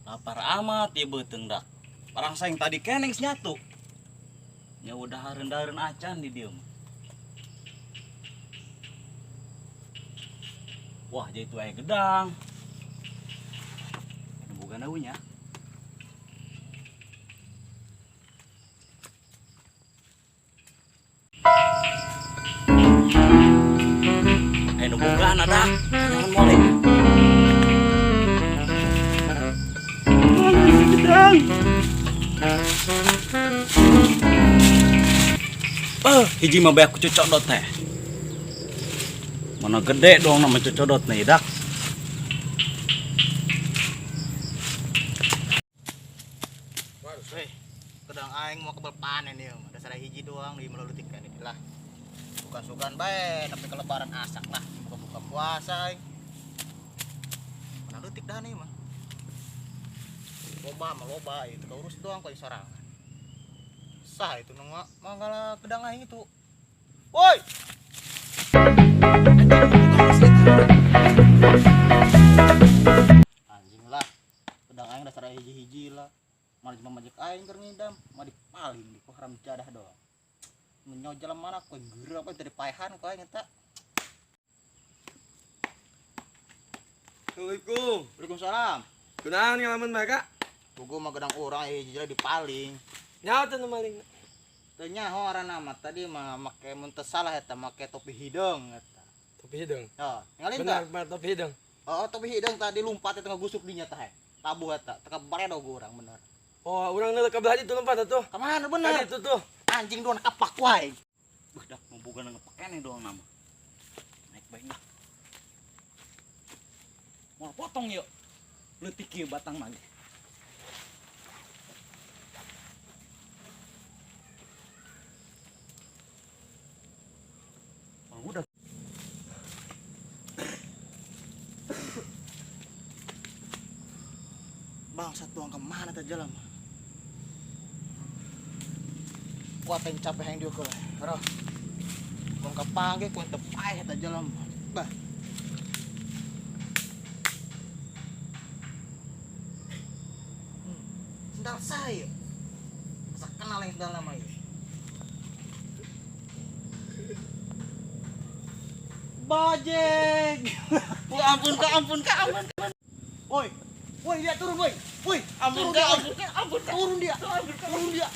Lapar amat ya beuteung dak. Parang saing tadi keneng nyatu. Ya udah hareun-dareun acan di dieu mah. Wah, jadi itu aya gedang. Boga naunya. Nu boga dak. Jangan mole. Gedang. Hiji mah bae aku cocodot teh. Mana gede dong nama cocodot nih, dak. Weh, gedang aing mau kebel panen ya, dasar hiji doang di melutik kan lah. Bukan sugan bae, tapi ke lebaran asak lah, buka-buka puasa aing. Mana leutik dah nih mah. Loba mah loba itu urus doang kok sorangan. Sah itu nu manggala gedang aing itu. Woi. Anjing lah. Gedang aing dasar hiji-hiji lah. Malah cuma majek aing keur ngidam, mah dipaling di ku haram jadah doang. Menyo jalan mana ku geura apa dari paehan ku aing eta. Assalamualaikum. Waalaikumsalam. Kunaon ngalamun mereka? Buku mah gedang urang hiji jadi dipaling. Nyawa teh nu maling. Teu nyaho ngaranna mah tadi mah make mun teu salah eta make topi hideung eta. Topi hideung. Oh, ngalin Benar, benar topi hideung. Oh, topi hideung tadi lumpat eta ngagusuk dinya teh. Tabuh eta, teu kabaredo urang bener. Oh, urang nu ka belah ditu lompat atuh. Ka mana bener? Ka ditu tuh. Anjing doang kapak wae. Beuh dak mau boga ngepeken doang nama. Naik bae lah. Mau potong yuk. Leutik ieu batang mah. Udah. Bangsat doang kemana teh jalan mah. Kuat yang capek yang diukur. Roh. Kong kapanggih ku teu paeh eta jalan mah. Bah. Sendal saya. Asa kenal yang sendal nama ieu. Bajeng. Ya ampun kak, ampun kak, ampun. Woi. Woi, dia turun, woi. Woi, ampun turun kak, dia, ampun kak, ampun kak. Turun dia. Turun dia.